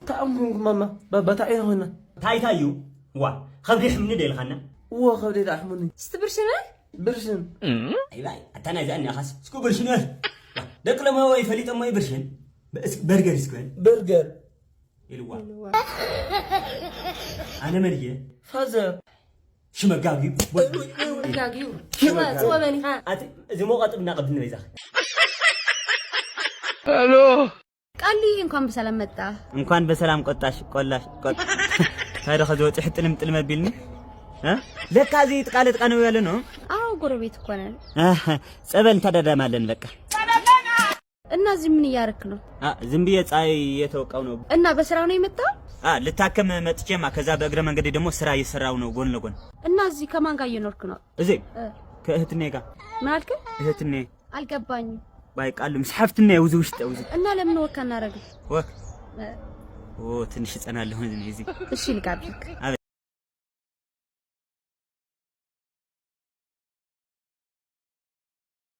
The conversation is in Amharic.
ተኣምኩንኩም ማማ ባባ እንታይ ኢና ኮይና? እንታይ እንታይ እዩ ዋ ከብዲ ሕምኒ ዶ ኢልካና? እዎ ከብደይ ደኣ ሕሙኒ። እስቲ ብርሽነ። ብርሽን። ኣይባይ ኣታ ናይ እዚኣ እኒኣኻስ እስኩ ብርሽን በል። ደቂ ሎሚ ወይ ፈሊጦሞ እዩ ብርሽን በርገር እስኩ በል። በርገር። ኢልዋ ኣነ መን እየ? Father። ሽመጋግዩ። ጋግዩ ፅወበን ኢኻ። እዚ ሞቐጥብ እናቐብድኒ በይዛኺ። ቃልዬ እንኳን በሰላም መጣ። እንኳን በሰላም ቆጣሽ ቆላሽ ቆጥ ታዲያ ከዚ ወፂሑ ጥልም ጥልም ኣቢልኒ ለካ እዚ ጥቃ ለጥቃ ነው ያለ ነው። አዎ ጎረቤት እኮ ነን። ጸበል እንታዳዳማለን በቃ። እና እዚህ ምን እያረክ ነው? ዝም ብዬ ፀሐይ እየተወቃው ነው። እና በስራ ነው የመጣው? ልታከም መጥቼማ ከዛ በእግረ መንገዴ ደግሞ ስራ እየሰራው ነው ጎን ለጎን። እና እዚህ ከማን ጋር እየኖርክ ነው? እዚህ ከእህትኔ ጋር። ምን አልክ? እህትኔ። አልገባኝም። ባይ ቃሉ ምስ ሓፍትኔ ውዚ ውሽጥ ውዚ። እና ለምን walk አናረግም? Walk ኦ ትንሽ እጸናለሁ እዚህ። እሺ ልጋብዝክ። አቤት።